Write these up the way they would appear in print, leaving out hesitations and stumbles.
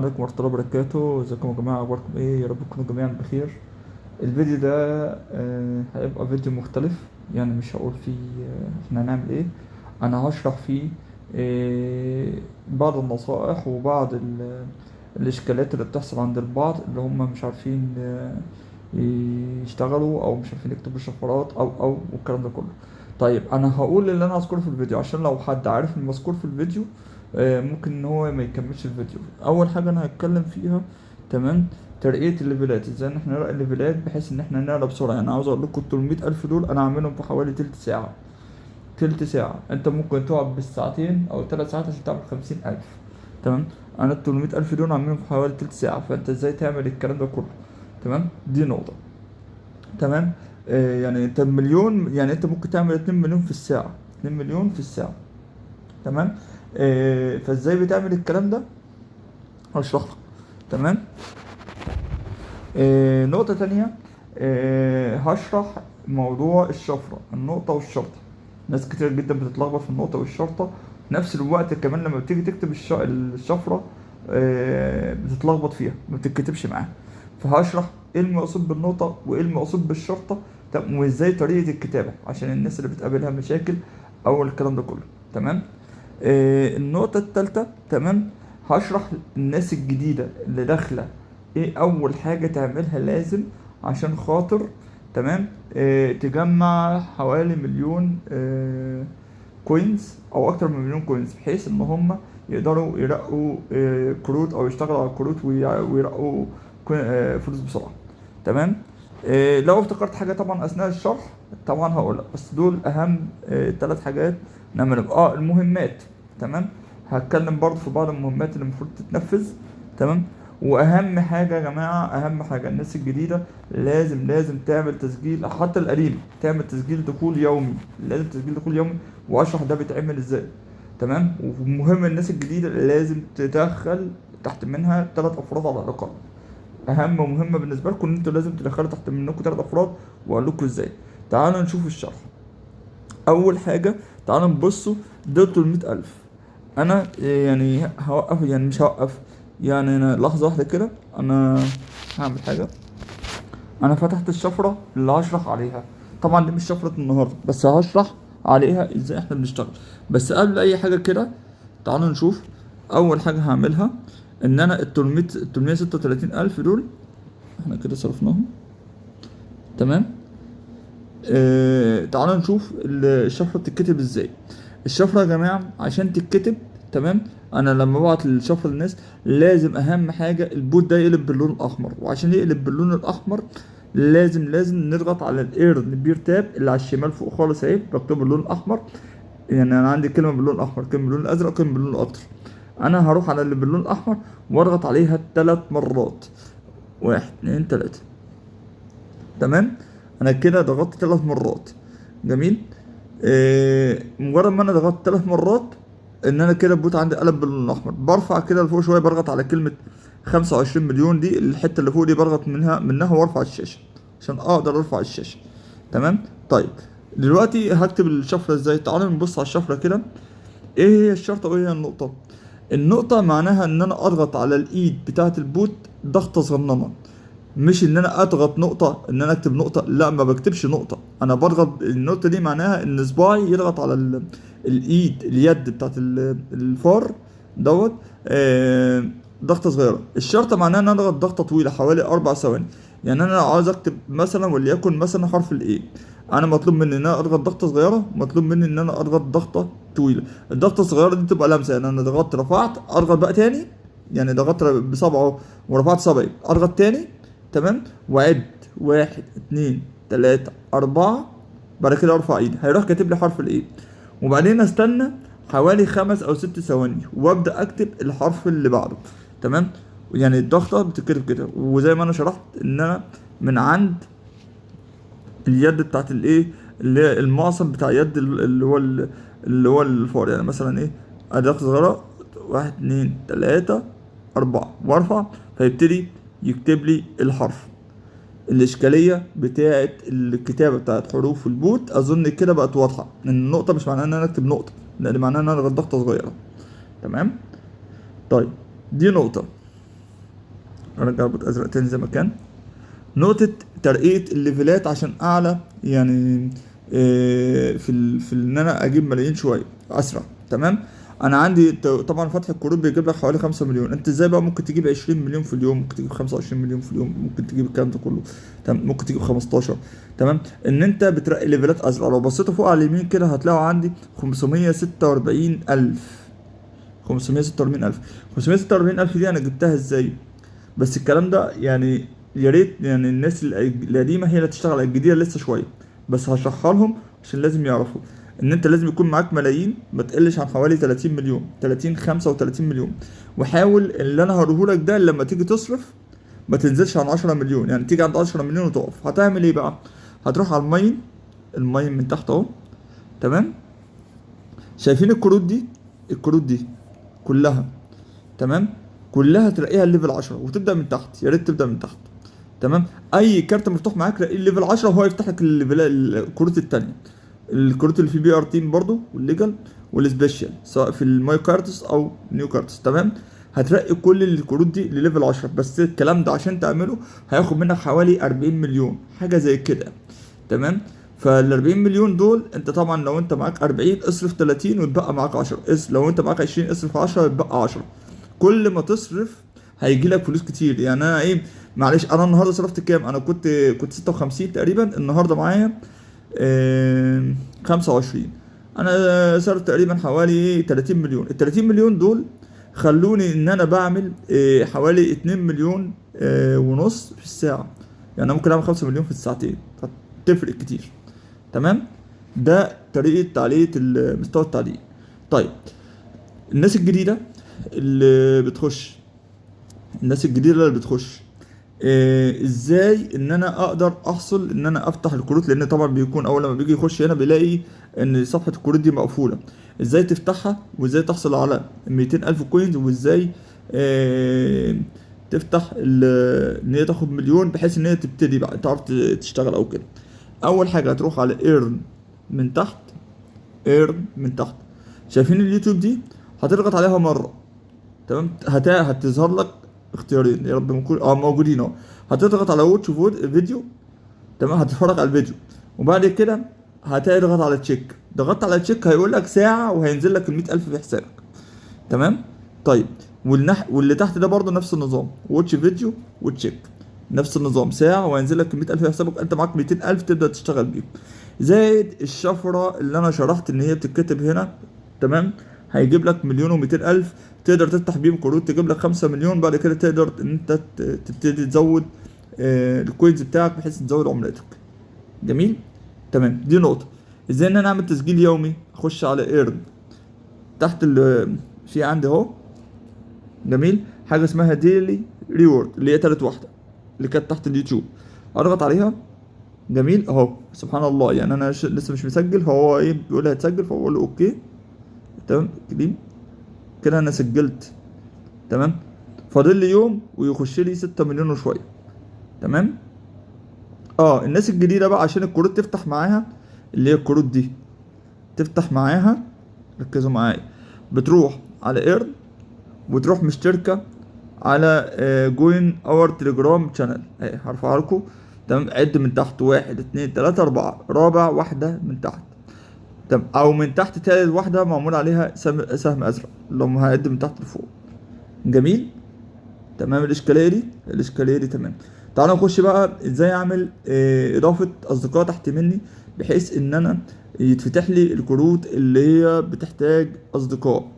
عليكم ورحمة الله وبركاته. ازيكم يا جماعة، اخباركم ايه؟ يا رب تكونوا جميعا بخير. الفيديو ده هيبقى فيديو مختلف، يعني مش هقول فيه احنا هنعمل ايه. انا هشرح فيه بعض النصائح وبعض الاشكالات اللي بتحصل عند البعض اللي هم مش عارفين يشتغلوا او مش عارفين يكتبوا شفرات او والكلام ده كله. طيب انا هقول اللي انا هذكره في الفيديو عشان لو حد عارف المذكور في الفيديو ممكن ان هو ما يكملش الفيديو. اول حاجة انا هتكلم فيها، تمام، ترقيه الليفلات، ازاي ان احنا نرقي الليفلات بحيث ان احنا نعلى بسرعة. عاوز اقول لكم ال 300,000 دول انا عاملهم في حوالي تلت ساعة. تلت ساعة، انت ممكن تقعد بالساعتين او 3 ساعات عشان تعمل 50,000. تمام، انا ال 300,000 دول عاملهم في حوالي تلت ساعة، فانت ازاي تعمل الكلام ده كله؟ تمام، دي نقطة. تمام، يعني انت مليون، يعني انت ممكن تعمل 2 مليون في الساعة، 2 مليون في الساعة. تمام، فازاي بتعمل الكلام ده؟ هشرح لك. تمام، نقطة تانية، هشرح موضوع الشفرة، النقطة والشرطة. ناس كتير جدا بتتلخبط في النقطة والشرطة. في نفس الوقت كمان لما بتيجي تكتب الشفرة، بتتلخبط فيها، ما بتتكتبش معاها. فهشرح ايه المقصود بالنقطة وايه المقصود بالشرطة، طب وازاي طريقة الكتابة عشان الناس اللي بتقابلها مشاكل او الكلام ده كله. تمام، النقطة التالتة، تمام، هشرح الناس الجديدة اللي داخلة ايه اول حاجة تعملها لازم عشان خاطر، تمام، تجمع حوالي مليون، كوينز او اكتر من مليون كوينز، بحيث ان هم يقدروا يرقوا، كروت او يشتغلوا على الكروت ويرقوا فلوس بسرعة. تمام، لو افتكرت حاجة طبعا اثناء الشرح طبعا هقولها، بس دول اهم، 3 حاجات نعملهم. المهمات، تمام، هتكلم برضه في بعض المهمات اللي المفروض تتنفذ. تمام، واهم حاجة يا جماعة، اهم حاجة الناس الجديدة لازم تعمل تسجيل، حتى القديم تعمل تسجيل دخول يومي، لازم تسجيل دخول يومي، واشرح ده بيتعمل ازاي. تمام، ومهم الناس الجديدة لازم تدخل تحت منها 3 افراد على الاقل. اهم مهمة بالنسبة لكم ان انتوا لازم تدخلوا تحت منكم 3 افراد، واقول لكم ازاي. تعالوا نشوف الشرح. اول حاجة تعالوا نبصوا دول 300,000. انا يعني هوقف، يعني مش هوقف، يعني انا لحظة واحدة كده، انا هعمل حاجة. انا فتحت الشفرة اللي هشرح عليها، طبعا دي مش شفرة النهاردة، بس هشرح عليها ازاي احنا بنشتغل. بس قبل اي حاجة كده تعالوا نشوف. اول حاجة هعملها ان انا ال 336,000 دول احنا كده صرفناهم. تمام، تعالوا نشوف الشفرة بتتكتب ازاي. الشفرة يا جماعة عشان تتكتب، تمام، انا لما ببعت الشفرة للناس لازم اهم حاجة البوت ده يقلب باللون الاحمر، وعشان يقلب باللون الاحمر لازم نضغط على الايرن بير تاب اللي على الشمال فوق خالص اهي، مكتوب باللون الاحمر. يعني انا عندي كلمة باللون الاحمر، كلمة باللون الازرق، كلمة باللون الاخضر. انا هروح على اللي باللون الاحمر واضغط عليها 3 مرات، 1 2 3. تمام، انا كده ضغطت 3 مرات. جميل، مجرد ما انا ضغطت 3 مرات ان انا كده البوت عندي قلب باللون الاحمر. برفع كده لفوق شوية، برغط على كلمة 25 مليون دي، الحتة اللي فوق دي برغط منها وارفع الشاشة عشان اقدر ارفع الشاشة. تمام، طيب دلوقتي هكتب الشفرة ازاي؟ تعالوا نبص على الشفرة كده. ايه هي الشرطة وايه هي النقطة؟ النقطة معناها ان انا اضغط على الايد بتاعه البوت ضغطه صغننه، مش ان انا اضغط نقطة، ان انا اكتب نقطة، لا ما بكتبش نقطة، انا بضغط النقطة دي معناها ان صباعي يضغط على الايد، اليد بتاعت الفار دوت، ضغطه صغيرة. الشرطة معناها ان انا اضغط ضغطه طويلة حوالي 4 ثواني. يعني انا لو عاوز اكتب مثلا وليكن مثلا حرف الاي، انا مطلوب مني ان انا اضغط ضغطه صغيرة، مطلوب مني ان انا اضغط ضغطه طويلة. الضغطه الصغيرة دي تبقى لمسه، يعني انا ضغطت رفعت، اضغط بقى تاني، يعني ضغطت بصبعه ورفعت صبعي، اضغط تاني، تمام، وعد 1 2 3 4، بعد كده ارفع ايدي، هيروح كاتب لي حرف الاي. وبعدين استنى حوالي 5 او 6 ثواني وابدا اكتب الحرف اللي بعده. تمام، يعني الضغطه بتتكتب كده. وزي ما انا شرحت ان انا من عند اليد بتاعت الايه اللي هي المعصم بتاع يد اللي هو الفار، يعني مثلا ايه، ادي ضغطه صغيرة، 1 2 3 4، وارفع، فيبتدي يكتب لي الحرف. الإشكالية بتاعت الكتابة بتاعت حروف البوت أظن كده بقت واضحة، إن النقطة مش معناها إن أنا أكتب نقطة، لأن معناها إن أنا أضغط ضغطة صغيرة. تمام، طيب دي نقطة. ارجع ال bot ازرق تاني زي ما كان. نقطة ترقية ال level ات عشان اعلى يعني في ان انا اجيب ملايين شوية اسرع. تمام. انا عندي طبعا فتح الكروت بيجيب لك حوالي 5 مليون. انت ازاي بقى ممكن تجيب 20 مليون في اليوم، ممكن تجيب 25 مليون في اليوم، ممكن تجيب الكلام ده كله. تمام. ممكن تجيب 15. تمام. ان انت بترقي level ات اسرع. لو بصيتوا فوق على اليمين كده هتلاقوا عندي 546,000. 546,000. 546,000 دي انا جبتها ازاي؟ بس الكلام ده يعني يا ريت يعني الناس القديمة هي اللي تشتغل، الجديدة لسه شوية، بس هشرحها لهم عشان لازم يعرفوا ان انت لازم يكون معاك ملايين ما تقلش عن حوالي 30 مليون، 30، 35 مليون. وحاول اللي انا هقوله لك ده لما تيجي تصرف ما تنزلش عن 10 مليون، يعني تيجي عند 10 مليون وتقف. هتعمل ايه بقى؟ هتروح على ال mine، ال mine من تحت اهو. تمام. شايفين الكروت دي؟ الكروت دي كلها، تمام، كلها تلاقيها ال level 10 وتبدا من تحت. يا ريت تبدا من تحت. تمام. اي كارت مفتوح معاك تلاقيه ال level 10 وهو يفتح لك ال level الكروت التانية، الكروت اللي في PR team برضو وال legal وال special، سواء في ال my cards او new cards. تمام. هترقي كل الكروت دي ل level 10. بس الكلام ده عشان تعمله هياخد منك حوالي 40 مليون، حاجة زي كده. تمام. فال 40 مليون دول انت طبعا لو انت معاك 40 اصرف 30 ويتبقى معاك 10، لو انت معاك 20 اصرف 10 ويتبقى 10. كل ما تصرف هيجي لك فلوس كتير. يعني انا ايه، معلش انا النهارده صرفت كام؟ انا كنت 56 تقريبا، النهارده معايا 25. انا صرفت تقريبا حوالي 30 مليون. ال 30 مليون دول خلوني ان انا بعمل حوالي 2 مليون ونص في الساعة. يعني انا ممكن اعمل 5 مليون في الساعتين، فتفرق كتير. تمام. ده طريقة تعلية مستوى التعليق. طيب الناس الجديدة اللي بتخش، الناس الجديدة اللي بتخش، ازاي ان انا اقدر احصل ان انا افتح الكروت؟ لان طبعا بيكون اول لما بيجي يخش هنا بيلاقي ان صفحة الكروت دي مقفولة. ازاي تفتحها وازاي تحصل على 200,000 coins، وازاي تفتح ان هي تاخد مليون بحيث ان هي تبتدي بقى تعرف تشتغل او كده. اول حاجة هتروح على earn من تحت، earn من تحت، شايفين اليوتيوب دي؟ هتضغط عليها مرة. تمام. هتظهر لك اختيارين، يا رب نكون موجودين اهو. هتضغط على watch video. تمام. هتتفرج على الفيديو وبعد كده هتضغط على check. ضغطت على check هيقول لك ساعة وهينزل لك ال 100,000 في حسابك. تمام. طيب واللي تحت ده برضه نفس النظام، watch video و check، نفس النظام، ساعة وهينزل لك ال 100,000 في حسابك. انت معاك 200,000 تبدأ تشتغل بيهم، زائد الشفرة اللي انا شرحت ان هي بتتكتب هنا. تمام. هيجيب لك 1,200,000 تقدر تفتح بيهم كروت تجيب لك 5 مليون. بعد كده تقدر ان انت تبتدي تزود ال coins بتاعك بحيث تزود عملتك. جميل. تمام. دي نقطة. ازاي ان انا اعمل تسجيل يومي؟ اخش على earn تحت في عندي اهو. جميل. حاجة اسمها daily reward اللي هي تالت واحدة اللي كانت تحت اليوتيوب، اضغط عليها. جميل اهو. سبحان الله، يعني انا لسه مش مسجل، فهو ايه بيقول لي هتسجل، فبقول له okay. تمام. claim كده انا سجلت. تمام. فاضل لي يوم ويخش لي 6 مليون وشوية. تمام. الناس الجديدة بقى عشان الكروت تفتح معاها، اللي هي الكروت دي تفتح معاها، ركزوا معايا، بتروح على earn وتروح مشتركة على join our Telegram channel. اهي هرفعها لكم. تمام. عد من تحت 1 2 3 4، رابع واحدة من تحت. تمام. او من تحت تالت واحدة معمول عليها سهم ازرق، لو هعد من تحت لفوق. جميل. تمام. الاشكالية دي تمام. تعالوا نخش بقى ازاي اعمل اضافة اصدقاء تحت مني بحيث ان انا يتفتح لي الكروت اللي هي بتحتاج اصدقاء.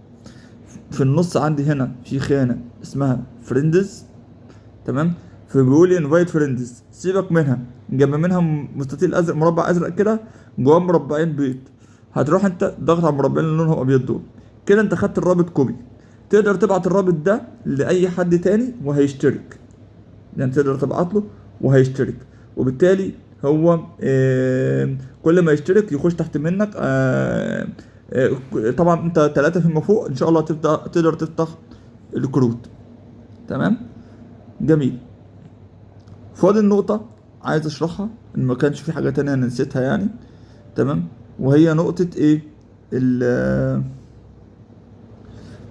في النص عندي هنا في خانة اسمها friends. تمام. فبيقول لي invite friends، سيبك منها، جنب منها مستطيل ازرق، مربع ازرق كده جواه مربعين بيض. هتروح انت ضغط على المربعين اللي لونهم ابيض دول كده، انت خدت الرابط copy، تقدر تبعت الرابط ده لاي حد تاني وهيشترك، يعني تقدر تبعت له وهيشترك، وبالتالي هو كل ما يشترك يخش تحت منك. طبعا انت 3 فيما فوق ان شاء الله تقدر تفتح الكروت. تمام. جميل. فاضل نقطة عايز اشرحها ان ما كانش في حاجة تانية انا نسيتها يعني. تمام. وهي نقطة ايه؟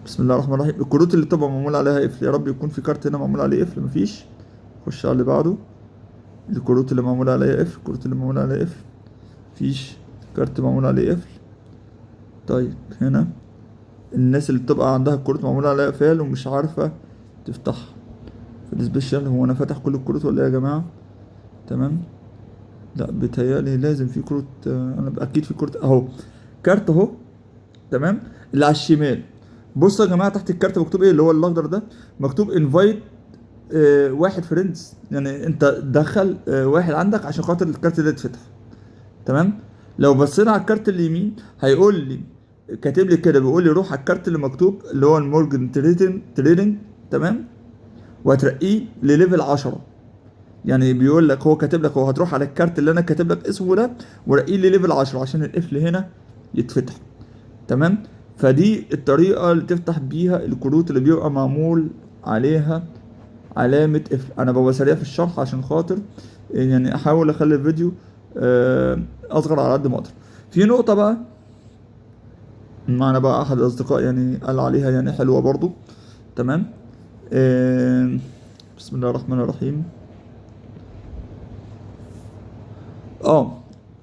بسم الله الرحمن الرحيم. الكروت اللي بتبقى معمول عليها قفل، يا رب يكون في كارت هنا معمول عليه قفل، مفيش. خش على اللي بعده، الكروت اللي معمول عليها قفل، الكروت اللي معمول عليها قفل، مفيش كارت معمول عليه قفل. طيب هنا الناس اللي بتبقى عندها الكروت معمول عليها قفال ومش عارفة تفتحها في ال special. هو انا فاتح كل الكروت ولا ايه يا جماعة؟ تمام، لا بيتهيألي لازم في كروت، انا اكيد في كروت اهو، كارت اهو. تمام، اللي على الشمال. بصوا يا جماعة تحت الكارت مكتوب ايه؟ اللي هو الاخضر ده مكتوب invite واحد friends، يعني انت دخل واحد عندك عشان خاطر الكارت ده يتفتح. تمام، لو بصينا على الكارت اليمين هيقول لي، كاتب لي كده، بيقول لي روح على الكارت اللي مكتوب اللي هو المورجن trading. تمام، وهترقيه ل level 10. يعني بيقول لك، هو كاتب لك، هو هتروح على الكارت اللي انا كاتب لك اسمه ده ورقية ل level 10 عشان القفل هنا يتفتح. تمام، فدي الطريقة اللي تفتح بيها الكروت اللي بيبقى معمول عليها علامة قفل. انا ببقى سريع في الشرح عشان خاطر يعني احاول اخلي الفيديو اصغر على قد ما اقدر. في نقطة بقى معنا بقى احد الاصدقاء يعني قال عليها يعني حلوة برضو. تمام، بسم الله الرحمن الرحيم.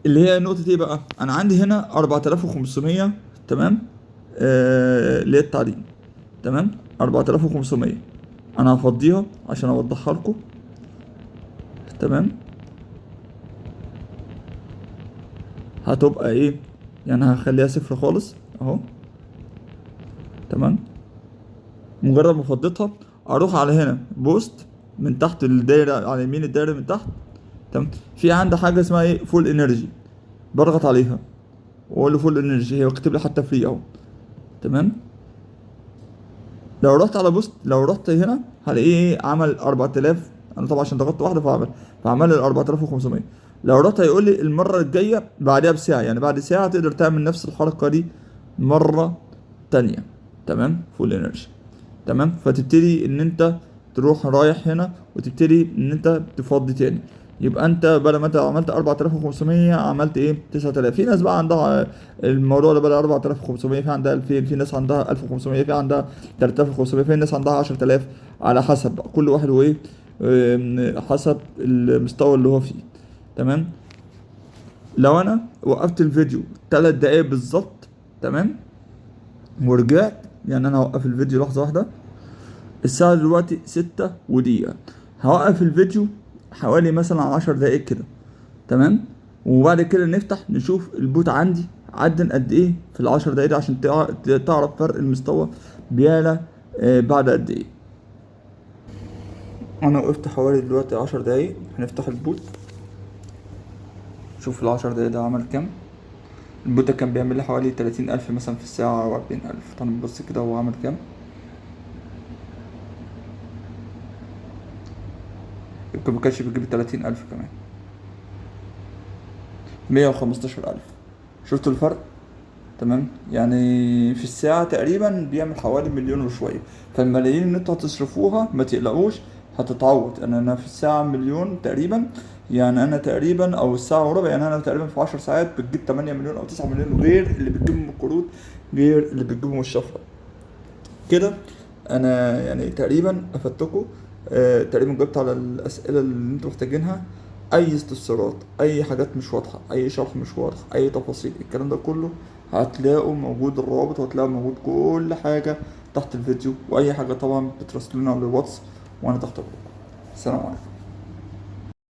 اللي هي نقطة ايه بقى؟ انا عندي هنا 4500. تمام، اللي هي التعدين. تمام، 4500. انا هفضيها عشان اوضحها لكم. تمام، هتبقى ايه؟ يعني هخليها صفر خالص اهو. تمام، مجرد ما فضيتها اروح على هنا boost من تحت الدايرة، على يمين الدايرة من تحت. تمام، في عندي حاجة اسمها ايه؟ full energy، بضغط عليها واقول له full energy، هي كاتب لي حتى free اهو. تمام، لو رحت على boost، لو رحت هنا هلاقيه ايه؟ عمل 4000. انا طبعا عشان ضغطت واحدة فعمل ال 4500. لو رحت هيقول لي المرة الجاية بعدها بساعة، يعني بعد ساعة تقدر تعمل نفس الحركة دي مرة تانية. تمام، full energy. تمام، فتبتدي ان انت تروح رايح هنا وتبتدي ان انت تفضي تاني. يبقى انت بدل ما انت عملت 4500 عملت ايه؟ 9000. في ناس بقى عندها الموضوع ده بدل 4500، في عندها 2000، في ناس عندها 1500، في عندها 3500، في ناس عندها 10000، على حسب بقى كل واحد وايه، حسب المستوى اللي هو فيه. تمام، لو انا وقفت الفيديو 3 دقايق بالظبط، تمام، ورجعت، يعني انا هوقف الفيديو لحظة واحدة، الساعة دلوقتي 6 ودقيقة، هوقف الفيديو حوالي مثلا 10 دقايق كده. تمام، وبعد كده نفتح نشوف ال bot عندي عدن قد ايه في ال10 دقايق دي عشان تعرف فرق المستوى بيعلى، بعد قد ايه. انا وقفت حوالي دلوقتي 10 دقايق، هنفتح ال bot شوف ال10 دقايق ده عمل كام. ال bot ده كان بيعمل لي حوالي 30000 مثلا في الساعة أو 40000. طب نبص كده هو عمل كام. يمكن ما كانش بيجيب 30000 كمان، 115000. شفتوا الفرق؟ تمام، يعني في الساعة تقريبا بيعمل حوالي مليون وشوية. فالملايين اللي انتوا هتصرفوها ما تقلقوش هتتعوض. انا في الساعة مليون تقريبا، يعني انا تقريبا او الساعة وربع، يعني انا تقريبا في 10 ساعات بتجيب 8 مليون او 9 مليون، غير اللي بتجيبه من الكروت، غير اللي بتجيبه من الشفرة. كده انا يعني تقريبا افدتكم، تقريبا جاوبت على الاسئلة اللي انتوا محتاجينها. اي استفسارات، اي حاجات مش واضحة، اي شرح مش واضح، اي تفاصيل، الكلام ده كله هتلاقوا موجود الروابط، وهتلاقوا موجود كل حاجة تحت الفيديو. واي حاجة طبعا بتراسلونا على الواتس، وانا تحت امركم. السلام عليكم.